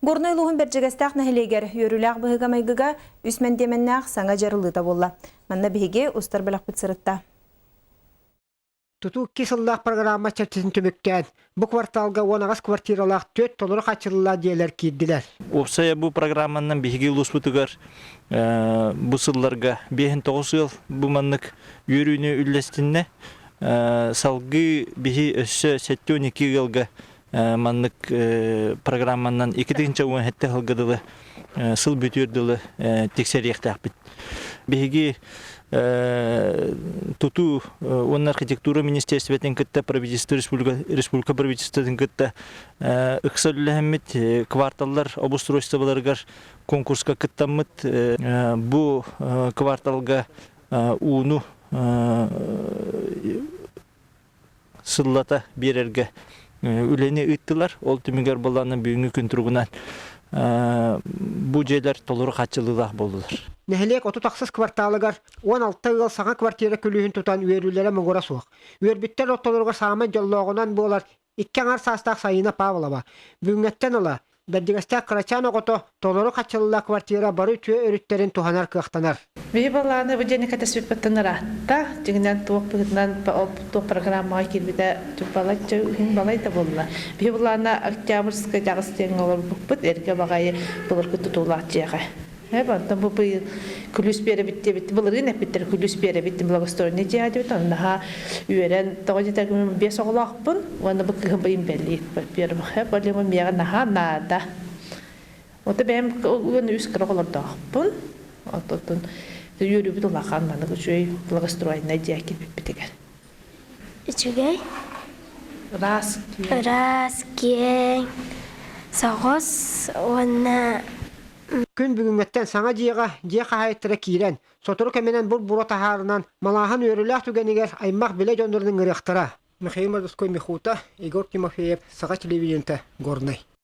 Горнай улууһун Бэрдьигэстээх нэһилиэгэр үөрүүлээх быһыыга-майгыга үс мэндиэмэннээх саҥа дьарылыыта буолла. Манна биһиги устар бөлөхпүт сырытта. Тутуу икки сыллаах программа чэрчитин түмүктээн, бу кварталга 18 квартиралаах түөрт толору хааччыллаах дьиэлэр киирдилэр. Уопсайа бу программанан биһиги улууспутугар бу сылларга 59 ыал бу маннык үөрүүнү үллэстиннэ. Салгыы биһи өссө 72 ыалга маннык программанан 2017 сылга дылы сыл бүтүөр дылы тиксэриэхтээхпит. Биһиги тутуу уонна архитектура министерствотын кытта правительство республика, республика правительствотын кытта ыкса үлэлэһэммит кварталлар обустройстволарыгар конкурска кыттаммыт бу кварталга ууну сыллата биэрэргэ үлэни ыыттылар. Ол түмүгэр былаанын бүгүҥҥү күн туругунан бу дьиэлэр толору хааччыллыылаах буоллулар. Нэһилиэк 36 кварталыгар 16 ыал саҥа квартира күлүүһүн тутан үөрүүлэрэ муҥура суох. Үөрбүттэр ортолоругар саамай дьоллооҕунан буолар икки аҥар саастаах Сайыына Павлова. Бүгүҥҥэттэн ыла Бэрдьигэстээх кырачаан оҕото толору хаччыллаах квартира бары үтүө өрүттэрин туһанар кыахтанар. Биһи балааны бу дьиэни кэтэспиппиттэн ыраатта. Дьиҥинэн туох быһыытынан ол туох программаҕа киирбитэ балачча үһүн балай да буолла. Биһи былаана Октябрьскай дьаҕыс диэҥҥэ олорбуппут эргэ баҕайы былыргы тутуулаах дьиэҕэ. Онтон бу быйыл күлүүс биэрэбит диэбит, былырыын эппиттэр күлүүс биэрэбит благоустроенный дьиэ диэбит, онно наһаа үөрэн, тоҕо диэтэххэ биэс оҕолоохпун уонна бу кыыһым инбэлиит, во-первых, более миэхэ наһаа наада. Ото бэйэм уонна үс кыра оҕолордоохпун, ототун үөрүүбүт улахан маннык үчүгэй благоустроенный дьиэ киирбиппитигэр. Үчүгэй. Ыраас. Ыраас, киэҥ, соҕус уонна Күн бүгүҥҥэттэн саҥа дьиэҕэ дьиэ хаһаайыттара киирэн, сотору кэминэн бур-буруо таһаарынан, малааһын үөрүүлээх түгэнигэр аймах-билэ дьоннорун ыҥырыахтара. Михаил Мордовской Михута, Егор Тимофеев, Саха телевидениета, Горнай.